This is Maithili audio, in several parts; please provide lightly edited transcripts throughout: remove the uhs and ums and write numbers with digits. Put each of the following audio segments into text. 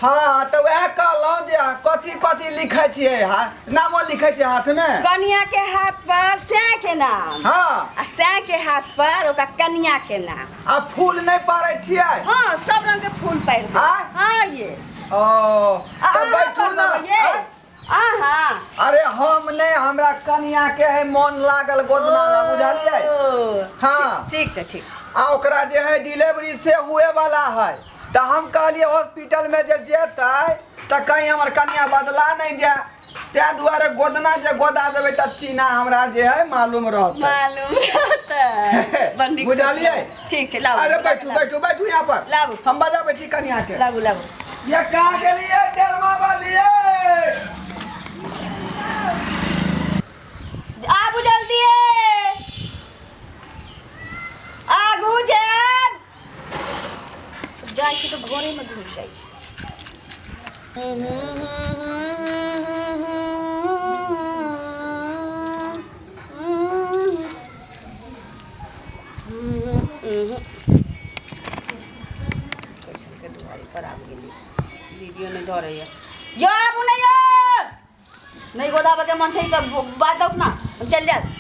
हाँ तऽ वएह कहलहुँ जे कथी कथी लिखै छियै हा नामो लिखै छियै हाथमे कनिया के हाथ पर सै के नाम हाँ आ सै के हाथ पर ओकरा कनिया के नाम आ फूल नहि पारै छियै हाँ सब रंग के फूल पारि देब आँय? हाँ ये ओ आ तऽ अहाँ बैठू ना करबै ये आँय? अहाँ अरे हम नहि हमरा कनिया के है मोन लागल गोदना ला बुझलियै ओ, हाँ। ठीक छै ठीक छै आ ओकरा जे है डिलीवरी से हुए वाला है तऽ हम कहलियै हॉस्पिटलमे जे जेतै तऽ कहीं हमर कनिया बदला नहि जाय ताहि दुआरे गोदना जे गोदा देबै तऽ चीना हमरा जे है मालूम रहतै मालूम रहतै बड़ नीक बुझलियै? सोचलहुँ। ठीक छै लाबू अरे बैठू बैठू बैठू यहाँ पर लाबू। हम बजाबै छी कनिया के लाबू लाबू ये कहाँ गेलियै डेरमा वालियै आबू जल्दी आगू जायब सब जाइ छै तऽ घरेमे घुसि जाइ छै कैसन के दुआरी पर आबि गेली दीदियो नहि धरैया यो आबू नहि यो नहि गोदाबऽके मन छै तऽ बात दौक ना हम चलि जायब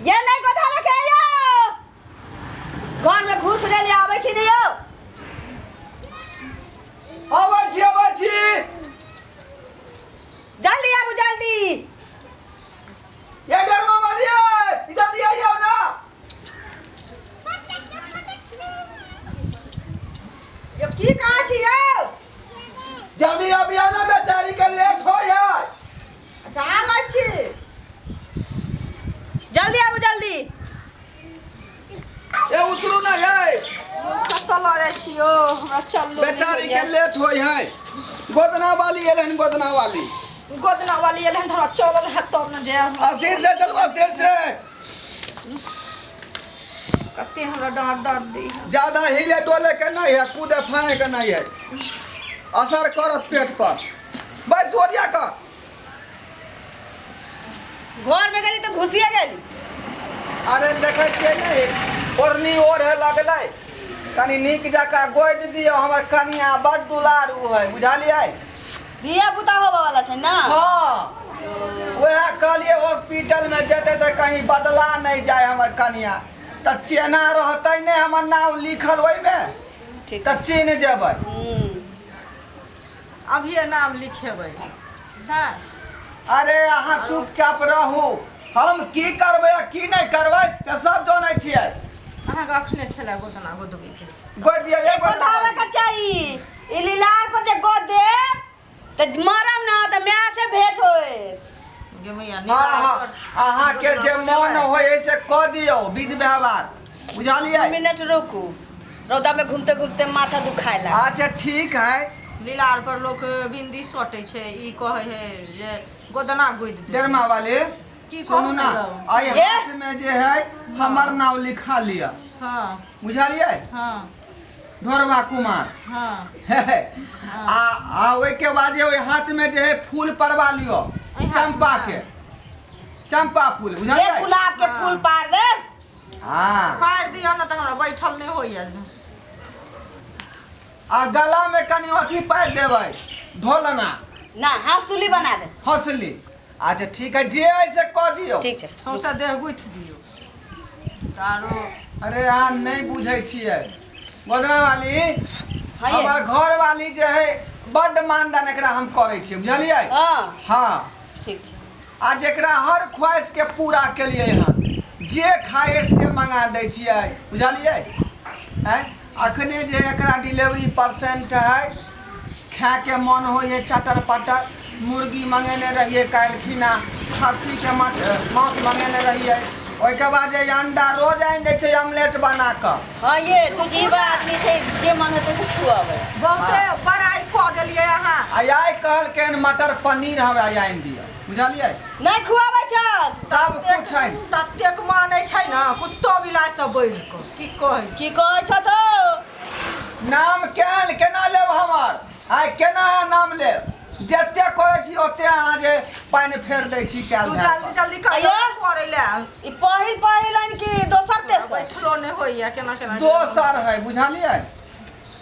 ये नहीं गोधावे के यो घर में घुस गेली आबै छी नहीं यो अबै छी अबै छी जल्दी आबू जल्दी ये डरमा वालियै जल्दी आइयो ना यो की कहाँ छी यो जल्दी अबियौ ना बेचारी के लेट हो जाय अच्छा आबै छी जल्दी आबू जल्दी ए उतरू ना ये कतऽ लऽ जाइ छी यौ हमरा चललो नहि बेचारी के होइए। लेट होय है गोदना वाली एलहन गोदना वाली गोदना वाली एलहन तऽ हमरा चलल हैत तब ने जायब असीर से चलू असीर से कते हमरा डाँट डाँट दै है ज्यादा हिले डोले के नहीं है कूदे फाने के नहीं है असर करत पेट पर बस ओरिया का घर में गेली तऽ घुसिए गेली अरे देखै छियै ने ओढ़नी ओढ़े लगलै कनि नीक जकाँ गोदि दियौ हमर कनिया बड दुलारू है बुझलियै धिया पुता होबऽ वाला छै ना हँ वएह कहलियै हॉस्पिटलमे जेतै तऽ कहीं बदला नहि जाय हमर कनिया तऽ चेना रहतै नहि हमर नाम लिखल ओहिमे ठीक तऽ चिन्ह जेबै हूँ अभिये नाम लिखेबै हँ अरे अहाँ चुपचाप रहू हम की करबै आ की नहि करबै से सब जानै छियै अहाँके अखने छलै गोदना गोदबैके गोद दिअ एक गोदना गोदावे के चाही ई लीलार पर जे गोद देब तऽ मरब ना तऽ माय से भेंट होए गे मैया हाँ निवार हाँ पर अहाँके जे मन होय से कऽ दियौ विध व्यवहार बुझलियै मिनट रुकू रौदा में घूमते घूमते माथा दुखाए लाग अच्छा ठीक है लीलार पर लोक बिंदी सटै छै ई कहै है जे गोदना गोदि देबै। डेरमा वाले की सुनू कहू ना ने एहि ये? हाथ में जे है हमर नाम लिखा लिअ हँ बुझलियै हँ ढोरबा कुमार हँ आ आ ओहिके बाद जे ओहि हाथ में जे है फूल परवा लिअ एहि हाथ चंपा में? के चंपा फूल ये बुझलियै गुलाब के फूल पार दे हाँ पारि दिअ ने तऽ हमरा बैठल नहि होइए आ गला में कनि अथी पारि देबै ढोलना ना हंसुली बना दे हंसली अच्छा ठीक है जे है से कऽ दियौ ठीक छै सौंसे देह गुथि दियौ तऽ आरो अरे अहाँ नहि बुझै छियै गोदना वाली हाँ ये। हमर घर वाली जे है बड्ड मानदान एकरा हम करै छियै बुझलियै हाँ हाँ ठीक छै आ जेकरा हर ख्वाहिश के पूरा केलियै हन जे खाए से मंगा दै छियै बुझलियै आँय अखने जे एकरा डिलीवरी परसेंट है खायके मन होइ है चटर पटर मुर्गी मंगेने रहियै काल्हि खिना खस्सीके माछ मांस मंगेने रहियै ओहिके बाद जे अंडा रोज आनि दै छै ऑमलेट बना कऽ हाँ ये तू जीवा आदमी छै जे मन हेतै से खुआबै बहुते बड़ाइ कऽ देलियै अहाँ आ आइ कहलकै हन मटर पनीर हमरा आनि दिअ बुझलियै? नहि खुआबै छस। सब कुछ छै। ततेक मानै छै ने कुत्तो बिलाइ सब बढ़ि कऽ की कहै। की कहै छथ? नाम केहन केना लेब हमर? आइ केना अहाँ नाम लेब? जते करै छी ओते अहाँ जे पानि फेर दै छी कयल तू धार जल्दी पर। जल्दी कहियो अयो। करै ले। ई पहिल पहिल हन कि दोसर तेसर? बैठलो नहि होइया केना केना। दोसर है, बुझलियै?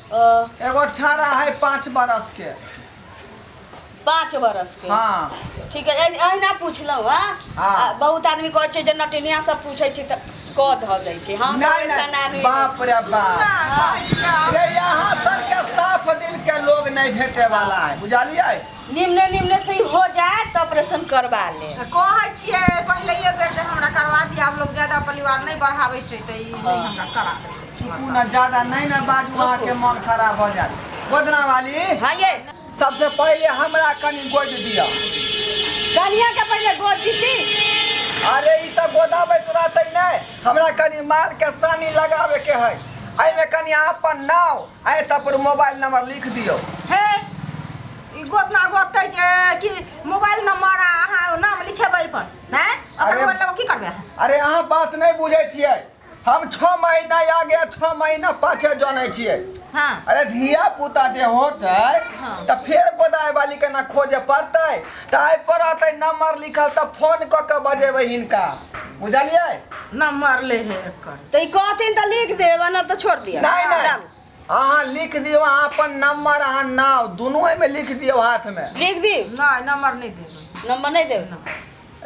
अ, एगो छाड़ा है 5 बरस के। 5 बरस के? हाँ। ठीक है, अहिना पुछलहुँ। हाँ। हाँ। आ, बहुत आदमी कहै छै जे नटिनिया सब पूछै छै तऽ कऽ धऽ दै छै। हम नहीं सब ऐसन नहीं, आदमी बाप रे बाप रे, यहाँ सर के साफ दिल के लोग नहीं भेटे वाला है, बुझलियै? निम्ने निम्ने से ही हो जाए तऽ ऑपरेशन करवा ले। कहै छियै पहिलैये बेर जे हमरा करवा दिया। आब लोग ज्यादा परिवार नहि बढ़ाबै छै तऽ ई नहि हमरा करा देतै। चुपू ना, ज्यादा नहीं ना बाजू, अहाँ के मन खराब हो जाए। गोदना वाली। हाँ ये। सबसे पहले हमरा कनी गोद दिया। कनिया के पहले गोद दीती। अरे ई तऽ गोदाबैत रहतै नहि, हमरा कनी माल के सानी लगाबे के है। एहिमे कनी अहाँ अपन नाव आइ तब पर मोबाइल नंबर लिख दियौ। हे, ई गोदना गोदतै के कि मोबाइल नंबर आ अहाँ नाम लिखेबै पर नहि ओकर? अरे- मोबाइल नंबर की करबै अहाँ? अरे अहाँ बात नहि बुझै छियै। हम 6 महीना आगे 6 महीना पाछे जानै छियै। अरे धिया पुता जे होतै तऽ फेर गोदाय वाली के ना खोजे पड़तै, तऽ एहि पर रहतै नंबर लिखल तऽ फोन कऽ के बजेबै हिनका, बुझलियै? नंबर ले हे एकर। तऽ ई कहथिन तऽ लिख देब आ न तऽ छोड़ दिअ। नहीं नहीं, लाबू। अहाँ लिख दियौ। अहाँ अपन नंबर, अहाँ नाव दुनू एहिमे लिख दियौ हाथमे। लिख दी? नहि, नंबर नहि देबै। नंबर नहि देब?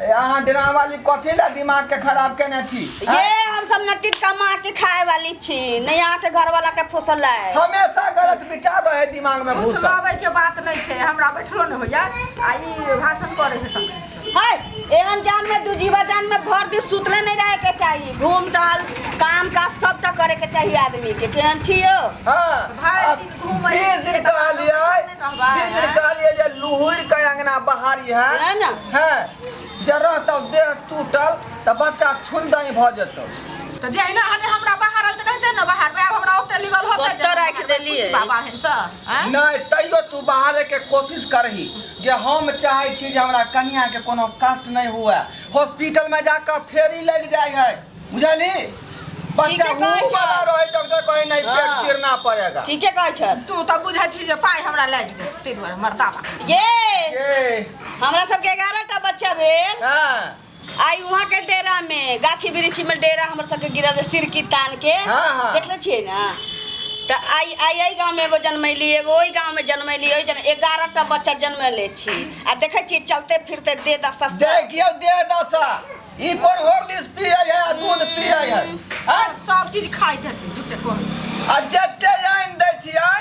ए, अहाँ डेरा वाली कथी लए दिमाग के खराब केने छी? ये हम सब नटिन कमा के खाए वाली छी, नहीं अहाँ के घर वाला के फुसल है। हमेशा गलत विचार रहे दिमाग में घुसल। फुसलाबै के बात नहि छै, हमरा बैठलो नहि होइया आ ई भाषण करै है तखन से। है एहन जान में दू जीवा जान में भर दिन सुतले नहीं रहे के चाहिए, घूम टहल काम काज सबटा करे के चाहिए आदमी के। केहन छी यौ? हाँ। भरि दिन घूमै 20 दिन छियै तऽ कहलियै, नहि रहबै, 20 दिन आँय? कहलियै जे लुहुर के अंगना बहारी है। है ना? है जे रहतौ देह टूटल तऽ बच्चा छुंदई भऽ जेतौ। तऽ जहिना हते हमरा बाहर आयल तऽ रहिते ने बाहर मे, आब हमरा ओते लीवल होते ओतऽ राखि देलियै। बाबा हेन सर, आँय? नहि, तैयो तू बाहरे के कोशिश करही जे हम चाहै छी जे हमरा कनिया के कोनो कष्ट नहि हुए। हॉस्पिटल में जाकर फेरी लागि जाइ है, बुझली? बच्चा ठीके कहै ऊ छह। वाला रहे, डॉक्टर कहे नहीं, पेट चिरना पड़ेगा। ठीके कहै छ। तू तऽ बुझै छी जे पाइ हमरा लागि जेतै, ताहि दुआरे मर्दाबा। ये ए हमरा सबके 11 टा बच्चा भेल। आई वहाँ के डेरा में गाछी वृक्षी में डेरा हमर सबके गिरल रहे, सिरकी तान के। हाँ, हाँ। देखले छियै ना? तऽ आई आई एहि गाँव में एगो जनमैली, एगो ओहि गाँव में जनमैली, ओहि जन 11 टा बच्चा जनमैले छी आ देखै छियै चलते फिरते दे दशा सब। देखियौ देह दशा, ई कोन हॉर्लिक्स पियै है आ दूध पियै है? आँय? सब चीज खाइत हेतै, झूठे कहै छी। आ जते आनि दै छियै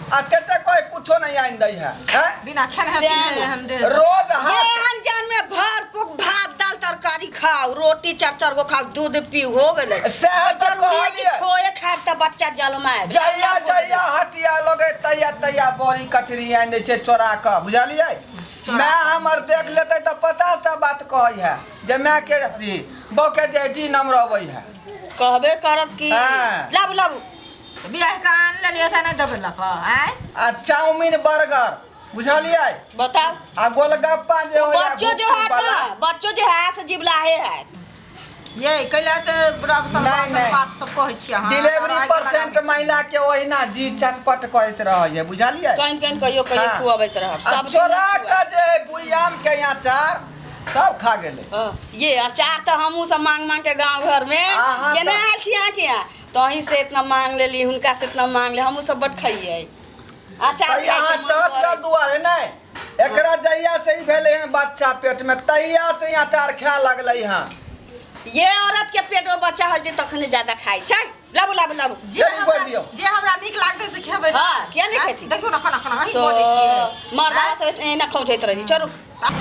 आ तते कोई कुछो नहीं आनि दै है, आँय? बिना खेने से पीने एहन देह। रोज ये हाथ एहन जान में भर पोख भात दाल तरकारी खाओ, रोटी चार चार गो खाओ, दूध पीऊ, हो गेलै। सएह तऽ जरूरी है कि कहलियै। खोए खाएब तऽ बच्चा जलमाएब? जहिया जहिया हटिया लगे तहिया तहिया बड़ी कचरी आनि दै छै चोरा कऽ, बुझलियै? माय हमर देख लेतै तऽ 50 टा बात कहै है जे माय के अथी बौ के जे जी नम्बर अबै है। कहबे करत कि। लाबू लाबू। बियाह के आन लेलियै तऽ नहि देबै लऽ कऽ, आँय? आ चाउमीन बर्गर, बुझलियै? बताउ। आ गोलगप्पा जे होइया बच्चो जो गुपचुप हैत वाला। ना, बच्चो जे हैत से जिबलाहे हैत। ये कैला तऽ रब सब नहि, नहि। बात सब कहै छियै अहाँ। डिलीवरी आइ परसेंट लगाबै छी। महिला के ओहिना जी चटपट करैत रहै है, बुझलियै? कनि कनि कहियो कहियो खुअबैत रहब। आ सब दिन चोरा नहि कऽ जे है बुइयाम के अचार सब खा गेलै। हाँ, ये अचार तऽ हमहूँ सब मांग मांग के गाँव घर में अहाँ केना तऽ- आयल छी अहाँके यहाँ तऽ अहीं से इतना मांग लेली, हुनका से इतना मांग ले, हमहूँ सब बड खइयै अचार। तऽ यहाँ खाइके मन चट करै कर दुआरे नहि, एकरा जहिया से ई भेलै हन बच्चा पेट में तहिया से ई अचार खाए लगलै हन। ये औरत के पेट में बच्चा होइ छै तखने ज्यादा खाइ छै। लाबू लाबू लाबू। जे जल्दी हमरा बोल दियौ। जे हमरा नीक लागतै से खेबै। हाँ, किया नहि आँय? खेथिन? देखियौ ने केना केना अहीं तो बजै छियै। मर्दा सब एना खौंझैत रहै छै, छोड़ू।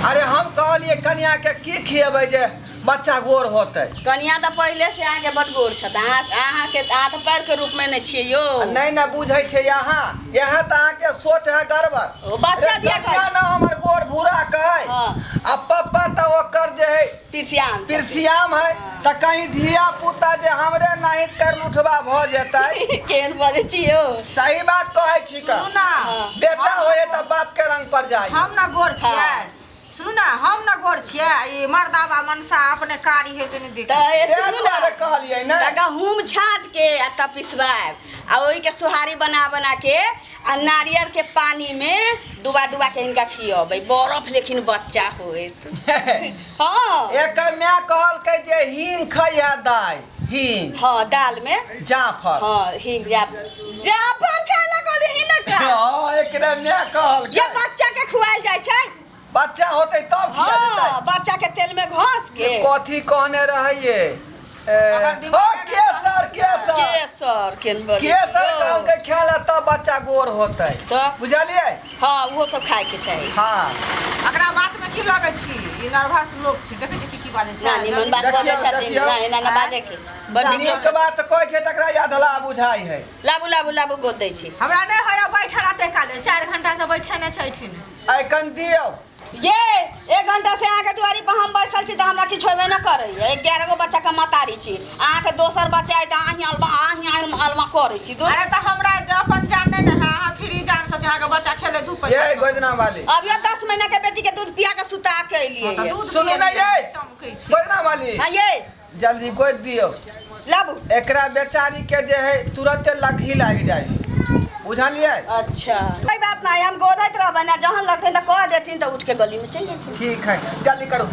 अरे हम कहलियै कनिया के की खिएबै जे बच्चा गोर होतै? कनिया तऽ पहिले से अहाँके बड गोर छथि। अहाँ अहाँके अहाँ तऽ पैर के रूप में नहि छियै यौ। नहि ने बुझै छै अहाँ, इएह तऽ अहाँके सोच है गड़बड़। ओ बच्चा अरे दिया कहै कनिया ने हमर गोर भूरा कहै आ पप्पा तऽ ओकर जे है पिरसियाम छथिन। पिरसियाम है, तऽ कहीं धिया पुता जे हमरे नाहित कर लुठबा भऽ जेतै। केहन बजै छी यौ? सही बात कहै छी का। सुनू ना। बेटा होए तऽ बाप के रंग पर जाइ। हम ना गोर छियै। सुनू ने, हम ने गोर छियै, ई मर्दाबा मनसा अपने कारी है से नहि देख। तऽ ताहि सुनू ने, दुआरे कहलियै ने। तऽ गहूँम छाँट के आ तब पिसवायब आ ओहिके सोहारी बना बना के आ नारियल के पानी में डुबा डुबा के हिनका खियबै, बरफ लेकिन बच्चा होइत। हाँ। एकर माय कहलकै जे हींग खइहे दाइ, हींग। हाँ, दाल में जाफर। हाँ, हींग, जाफर खाय ला कहली हिनका। हाँ, एकरे माय कहलकै। ये बच्चा के खुआल जाइ छै। बच्चा होतै तब खिया हाँ, देतै। बच्चा के तेल में घोस के। कथी कहने रहैये? अगर ओ दिमाग में केसर, केसर। केसर केन बनै छै केसर यौ? कहलकै खाय ला तब बच्चा गोर होतै। तऽ? बुझलियै? हाँ, उहो सब खाय के चाही। हाँ। एकरा बात में की लगै छी? ई नर्वस लोक छी, देखै छी की की बाजै छै। ना निमन बात देखियौ, बजै छथिन। देखियौ। ना एना ना बाजै के, बड़ नीक लोक नीक छथिन। बात कहै छै तकरा अधला बुझाइ है। लाबू लाबू लाबू, गोद दै छी। हमरा नहि होइए बैठल एते काले, 4 घंटा से बैठे नहि छै एहिठिन। एखन दियौ। ये 1 घंटा से अहाँके दुआरी पर हम बैसल छी तऽ हमरा किछु होबे नहि करैए। 11 गो बच्चाके महतारी छी, अहाँके दोसर बच्चा अइ तऽ अहीं अलमा अहीं अलमा करै छी। अरे तऽ हमरा अपन जान नहि ने है, अहाँ फ्री जान से अहाँके बच्चा खेले धूपे। ये गोदना वाली। अभियो 10 महीना के बेटी के दूध पिया के सुता के एलियै। तऽ दूध सुनू ने पियलियै, ये। चमकै छी। गोदना वाली। हाँ ये। जल्दी गोद दियौ। लाबू। एकरा बेचारी के जे है तुरंते लघी लागि जाइ है, बुझलियै? अच्छा, कोई बात नहीं, हम गोदैत रहबै ना, जहन लगतै तऽ कह देथिन तऽ उठ के गली में चलि जेथिन। ठीक है, जल्दी करू।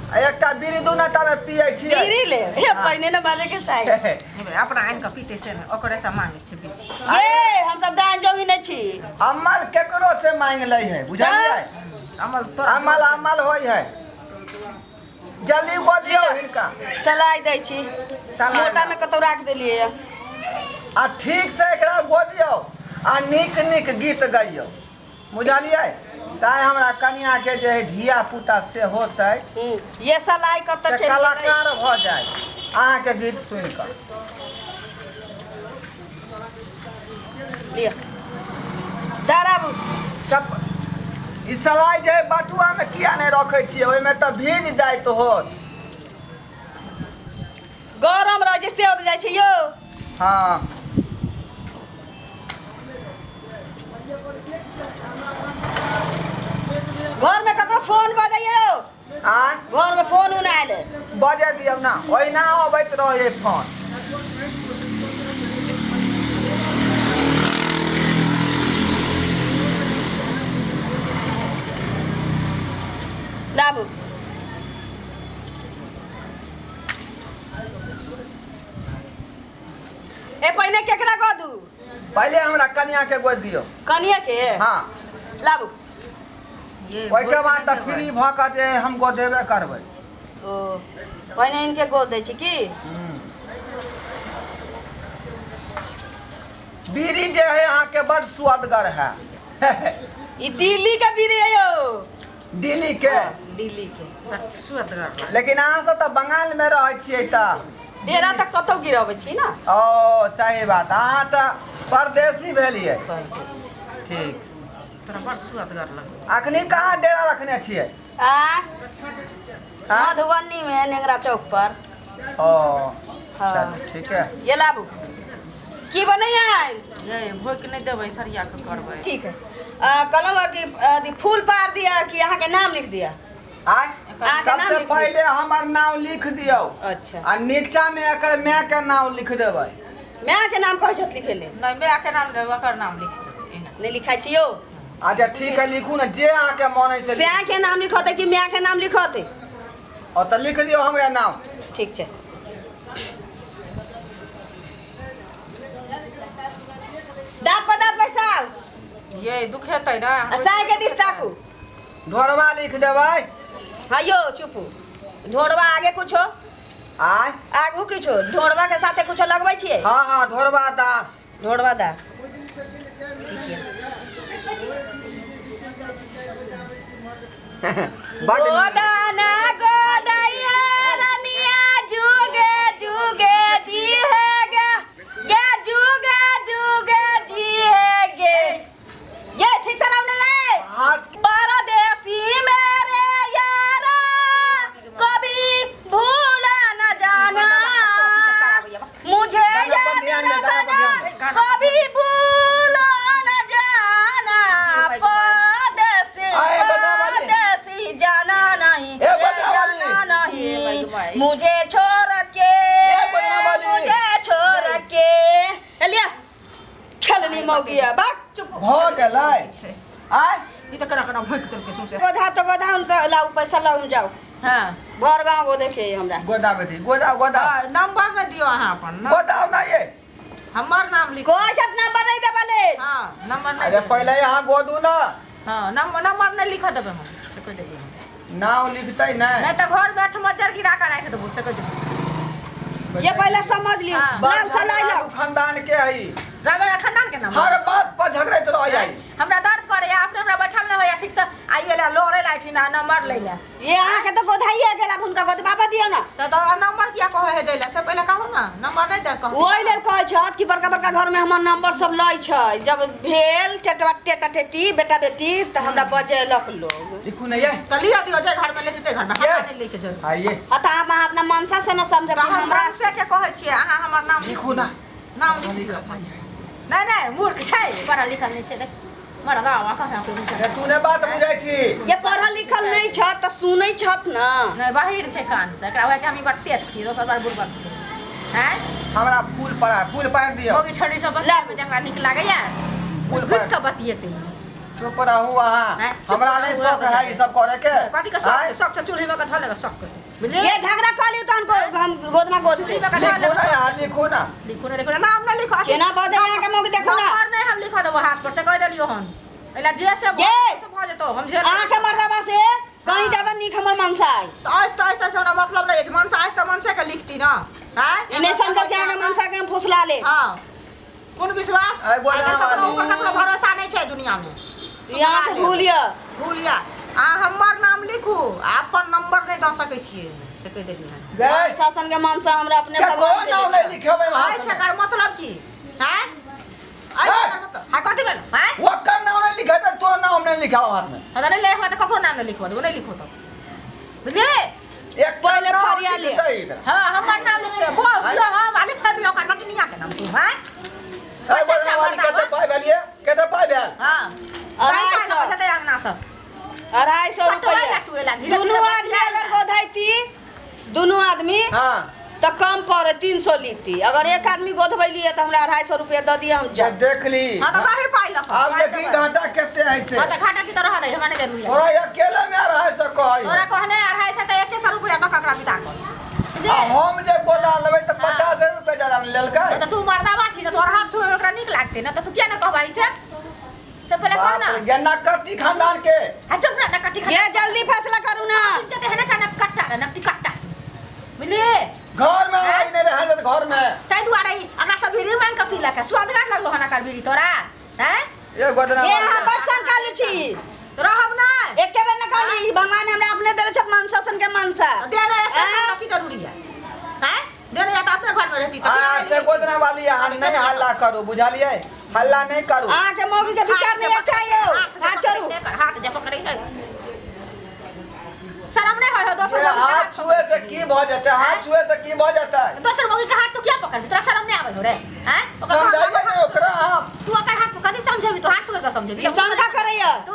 आ एकटा बीड़ी दू ना, तबे पियै छियै। बीड़ी ले हे, पहिने ने बाजे के चाही। हेबे, अपना आनि कऽ पीते से ने, ओकरे से मांगे छै बीड़ी। ये हम सब डाइन जोगी नहीं छी। अमल केकरो से मांग लै है, बुझलियै? अमल तोरा अमल अमल होइ है। जल्दी बोलियौ हिनका। सलाइ दै छी। सलाइ। मोटा में कतौ राख देलियै। आ ठीक से एकरा गोदियौ आ नीक नीक गीत गैयौ, बुझलियै? ताहि हमरा कनियाके जे है धिया पुता से होतै। ये सलाइ कतऽ से चलि गेलै? कलाकार भऽ जाय अहाँके गीत सुनि कऽ। लिअ, दाराबू। चप, ई सलाइ जे है बटुआमे किया नहि रखै छियै? ओहिमे तऽ भीज जाइत होत। गरम रहै छै से उड़ जाइ छै यौ। हाँ। घर में ककरो फोन बजैयो? आँय? घर में फोन उन आयल है? बजे दियौ ना, ओहिना अबैत रहै फोन। लाबू। ए पहिने केकरा कह दू? पहिले हमरा कनिया के गोद दियौ। कनिया के? हाँ। लाबू। ओहिके बाद तऽ फ्री भऽ कऽ जे हम गोदेबे करबै। ओ पहिने इनके गोद दै छी की? बीड़ी जे है अहाँके बड सुअदगर है। ई दिल्ली के बीड़ी है यौ। दिल्ली के? हाँ, दिल्ली के। सुअदगर। लेकिन अहाँ सब तऽ बंगाल में रहै छियै तऽ डेरा तऽ कतौ गिरबै छी ना। ओ सही बात, अहाँ तऽ परदेसी भेलियै। ठीक। तोरा बड़ सुअदगर लगै। अखनी कहाँ डेरा रखने छियै? आ आँ? मधुबनी में नेंगरा चौक पर। ओ। हाँ। चलू ठीक है। ये लाबू, की बनैया? ये भोक नहि देबै, सरिया के करबै। ठीक है। कलम की अथी फूल पार दिया कि अहाँ के नाम लिख दिया? आय? अहाँके नाम सबसे लिख दियौ। पहिले हमर नाम लिख दियौ। अच्छा। आ नीचा में एकर माय के नाम लिख देबै। माय के नाम कहै छथि लिखै ले। नहि, माय के नाम देबै, ओकर नाम लिख देबै एना। नहि लिखाइ छियौ। अच्छा ठीक है, लिखू ने जे अहाँके मन है से। माय के नाम लिखतै कि माय के नाम लिखतै? ओ तऽ लिख दियौ हमरे नाम। ठीक छै। दाँत पर दाँत बैसाउ। ये दुखेतै ने। आ साय के दिस ताकू। ढोरबा लिख देबै। हाँ यौ, चुपू। ढोरबा आगे कुछो? आय? आगू किछो ढोरबा के साथे कुछो लगबै छियै? हाँ हाँ, ढोरबा दास। ढोरबा दास, ठीक है। बड गोदाना गोदैया रनिया जुगे जुगे जी है गे गे जुगे जुगे जी है गे। ये ठीक से नाम नहीं ले। हाथ। परदेसी मेरे यारा कभी भूला न जाना, मुझे गाना पर याद ध्यान दे, गाना पर रखना, ध्यान दे। कभी भूला न जाना, परदेसी आए, बता वाले। परदेसी जा। वाली मौगी है बक। चुप। भऽ गेलै। छै। आय। ई तऽ केना केना भोंकि देलकै सौंसे। गोधा तो गोधा हम तो लाउ पैसा लाउ, हम जाउ। हँ। भर गाँव गोधे के हमरा। गोदा बेटी, गोदा गोदा। हँ, नंबर नहि दियौ अहाँ अपन गोदाओ ना ये। हमर नाम लिखू। कोई छत नंबर नहीं देबले। हँ, नंबर नहि अरे दियौ। पहिले यहाँ गोदू ना। हँ, नंबर नंबर नहि लिखऽ देबै हम, से कहि देलियै हम। नाम लिखतै नहि नहि। तऽ घर में मज्जर गिरा कऽ राखि देबो, से कहि देबो। ये पहले समझ लियो। हाँ। नाम से लाई लाओ। खानदान के हई। रगड़ खानदान के नाम। हर बात पर झगड़ैत रह जाइ। हमरा दर्द करैया, अपने हमरा बैठल नहि होइया ठीक से। आइए ला लड़े ला ना नंबर लै ला। ये अहाँ के तो गोधाइए गेल, आब हुनका गोदबाबा दियौ ना। तऽ नंबर किया कहै है दै ला, से पहिले कहू ना। नंबर नहि दे कहू। ओहि लेल कहै छथि कि बड़का बड़का घरमे हमर नंबर सब लै छै, जब भेल टेटवा टेटा टेटी बेटा बेटी तऽ हमरा बजेलक लोग। लिखू नहीं ये। तऽ लिअ दियौ, जे घर में लै छै ताहि घर में, ये। हमरा नहि लैके जरूरत। आइए। हँ तऽ अहाँ अपना मनसा से न समझब। तऽ हम हमरा मनसे के कहै छियै, अहाँ हमर नाम लिखू ना। नाम लिख दियौ। नहि नहि, मूर्ख छै, पढ़ल लिखल नहि छै। देख मरदावा कहाँ के। रे तू ने बात बुझै छी। ये पढ़ल लिखल नहि छथि तऽ सुनै छथि ना। नहि, बहिर छै कान से। एकरा होइ छै हम ई बड़ तेज छी, दोसर बार बुड़बक छै। आँय। हमरा फूल पड़ा फूल पारि दियौ। मौगी छोड़ी सब बतियाबै जकरा नीक लागैया फूल घुसि पारि। कऽ बतियेतै। चुप रहू अहाँ। आँय, चुप हमरा नहि रहू, शौक है ई सब करे के। कथी के शौक आँय? छै? शौक छै चूल्ही में कऽ धऽ लेगा शौक के बुझलियै। ये झगड़ा कऽ लियौ तहन हम गोदना गोद चूल्ही लेब। में कऽ धऽ लिखू ना लेगा। यहाँ, लिखू ना। लिखू ना, लिखू ना, नाम ना लिखो। केना बजै अहाँके मौगी, देखू ना। नंबर नहि हम लिखऽ देबो हाथ पर, से कहि देलियौ हन। एला जे से ये! से भऽ जेतौ, हम झेल। अहाँके मर्दाबा से कहीं ज्यादा नीक हमर मनसा अइ। तऽ आज तऽ ऐसे हमरा मतलब नहि अछि। मनसा अछि तऽ मनसे के लिखती ना। आँय। ई नहि समझब कि अहाँके मनसा के हम फुसला लेब। हँ, कोन विश्वास। आइ बोल। आइ काल्हि ककरो वाली। ऊपर ककरो भरोसा नहि छै दुनिया मे। ई अहाँके भूल यऽ। भूल या। आ हमर नाम लिखू आ अपन नंबर नहि दऽ सकै छियै, से कहि देलियै हन। गए। शासन के मनसा हमरा अपने के भगवान कोन नाम देने नहि छथि। लिखेबै आइ हाथ में? एकर मतलब की आँय? आइ हे! एकर मतलब हाँ, कथी भेल आँय? ओकर नाम नहि लिखेतै, तोर नाम नहि लिखाओ हाथ में। हमरा नहि ले, हमरा तऽ ककरो नाम नहि लिखबऽ देबो, नहि लिखो तऽ बुझलियै। एक पहिले नाम फरिया ले। लिखतै एकरा। हाँ, हमर नाम लिखते बोल छियो हम आ लिखबै ओकर नटनिया के नाम तू। आँय। ऐ बदना वाली, कते पाइ भेल ये? कते पाइ भेल? हाँ। 250। 250 अंगना सब 250 पटवा रुपया। ला तू एला, धीरे दुनू धीरे आदमी बतिया अगर ला। गोधैती दुनू आदमी हाँ। तऽ कम पड़े, 300 लीती। अगर एक आदमी गोधबैली तऽ हमरा 250 रुपया दऽ दिअ, हम जे जाउ। देख ली। हाँ, तऽ कही पाइ लऽ कऽ। आब पाइ देखी देबै। घाटा कते है से। हाँ, तऽ घाटा छै तऽ रहऽ दे, हमरा नहि जरूरी है। तोरा अकेले में 250 कहै। तोरा कहने 250 तऽ 100 रुपया दऽ कऽ एकरा विदा कर। आ हम जे गोदा लेबै तऽ 50 रुपया ज्यादा ने लेलकै। तऽ तू मर्दाबा छी तऽ तोहर हाथ छुए ओकरा नीक लागतै ने, तऽ तू किया ने कहबही से? से पहिले कह बाप ना। रे, गेना कट्टी खानदान के। आ चुप रह, नकटी खा। ये जल्दी फैसला करू ना। के तऽ हेने छै नकट्टा रे, नकटी कट्टा, बुझली? घर में आई नहीं रहे तऽ घर में। ताहि दुआरे ई एकरा सब बीड़ी मांगि कऽ पीलक है। स्वादगर लगलो हन एकर बीड़ी तोरा? हैं? ये गोदना ये वाली। अहाँ बड़ शंकालु छी। रहब नहि। एके बेर न कहली, ई भगवान हमरा अपने देले छथि मनसा सन के मनसा। देने आँय? की जरूरी है? हैं? देने या तऽ अपने घर में रहती तऽ अच्छा गोदना वाली, अहाँ नहीं हल्ला करू, बुझलियै? हल्ला नहीं करू। अहाँके मौगी के विचार नहीं अच्छा यौ। हाथ छोड़ू। हाथ जे पकड़ै छै, शरम नहि होइ हो दोसर ये मौगी के? हाथ छुए से की भऽ जेतै? हाथ छुए से की भऽ जेतै? दोसर मौगी के हाथ तू किया पकड़बी? तोरा शरम नहि आबै हो रे? हैं? ओकर समझाइए ने ओकरा अहाँ। तू ओकर हाथ कथी समझेबी? तू हाथ पकड़ के समझेबी? ई शंका करैया। तू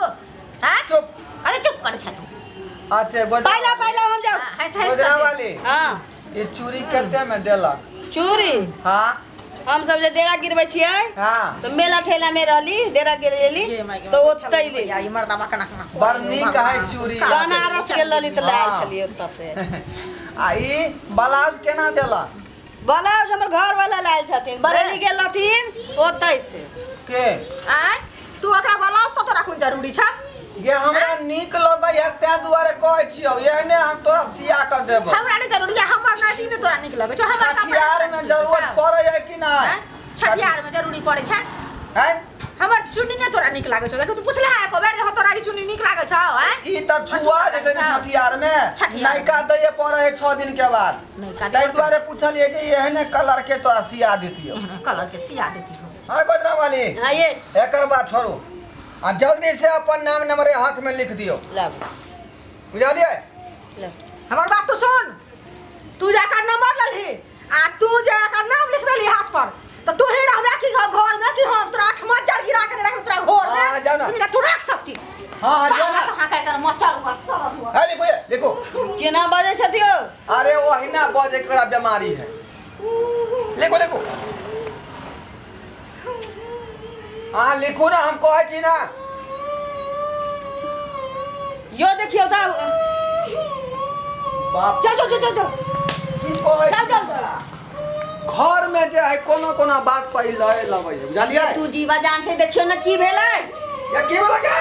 हैं? चुप। अरे चुप कर छे तू। अच्छा गोदना। पहला पहला हम जाउ। हंस हंस। गोदना वाली। हाँ। ये चूड़ी कते में देलक? चूड़ी? हाँ। हम सब जे डेरा गिरबै छियै हाँ। तऽ मेला ठेला में रहली, डेरा गिरेली तऽ ओतै ले। ई मर्दाबा केना केना बड़ नीक है चूड़ी। बनारस गेल रहली तऽ लायल हाँ। छलियै ओतऽ से। आ ई ब्लाउज केना देलक? ब्लाउज हमर घर वाला लायल छथिन, बरेली गेल रहथिन ओतै से। के? आँय, तू ओकरा ब्लाउज से तोरा कोन जरूरी छ? ये हमरा नीक लगैया तैं दुआरे कहै छियौ, एहने हम तोरा सिया कऽ देबौ। हमरा नहि जरूरी है। हमर नाटी नहि तोरा नीक लगै छौ, हमर कपड़ा छठियार में जरूरत पड़ै है कि नहि? आँय? छठियार में जरूरी पड़ै छै? हैं? हमर चुन्नी नहि तोरा नीक लागै छौ? देखू, तू पुछले है एको बेर जे तोरा ई चुन्नी नीक लागै छौ? आँय? ई तऽ छुआ जेतै ने छठियार में। छठियार। नयका दैये पड़ै है 6 दिन के बाद। नयका। ताहि दुआरे पुछलियै जे एहने कलर के तोरा सिया दितियौ। कलर के सिया देती हो। हाँ बदरा वाली। हाँ ये। एकर बात छोड़ू आ जल्दी से अपन नाम नंबर हाथ में लिख दियौ। लाबू। बुझलियै? लाबू। हमर बात तू सुन। तू जाकर नंबर ललही आ तू जे एकर नाम लिखबेली हाथ पर तऽ तू ही रहबे कि घर में कि हम तोरा आठ मज्जर गिरा के रख तोरा घर में। हाँ, जाओ ना। तू तू रख सब चीज। हाँ हाँ, जाओ ना। कहाँ कर मच्छर हुआ सब हुआ। हाँ, लिखो ये लिखो। केना बजै छथि यौ? अरे ओहिना बजे के ओकरा बीमारी है। लिखो लिखो। अहाँ लिखू ने, हम कहै छी ने। यो देखियौ तऽ। बाप। चल चल चल चल चल। की कहै चल छी? चल चल। घर में जे है कोनो कोनो बात पर ई लड़े लगै है, बुझलियै? तू जीवा जान छै, देखियौ ने की भेलै। या की भेलै गे?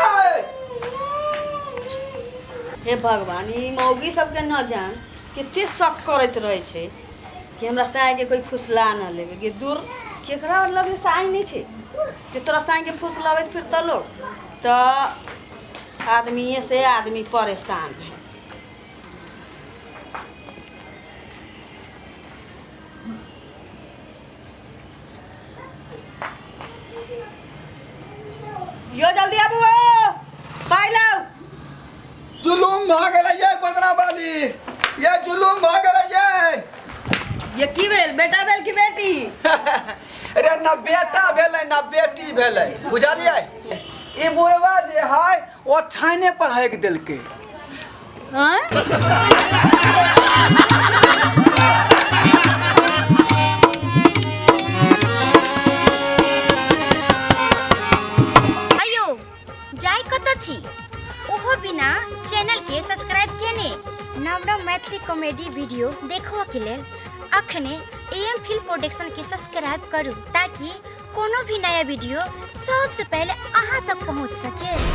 हे भगवान, ई मौगी सबके न जान कते शक करैत रहै छै कि हमरा साँयके कोइ फुसला न लेबै। गे दूर, केकरा लगे साँय नहि छै जे तोरा साँयके फुसलाबैत फिरतऽ लोक? तऽ आदमिए से आदमी परेशान है। यो जल्दी आबू, ओ पाइ लाउ। जुलुम भऽ गेलै ये गोदना बाली, ये जुलुम भऽ गेलै ये। ये की भेल, बेटा भेल कि बेटी? अरे न बेटा भेलै न बेटी भेलै, बुझलियै? ई बुढ़वा जे है ओ छाने पर हकि देलकै। आँय? अयो जाय कतऽ छी ओहो बिना चैनल के सब्सक्राइब केने? नव नव मैथिली कॉमेडी वीडियो देखबऽ के लेल अखने ए एम फिल्म प्रोडक्शन के सब्सक्राइब करू ताकि कोनो भी नया वीडियो सबसे पहले अहाँ तक पहुँच सके।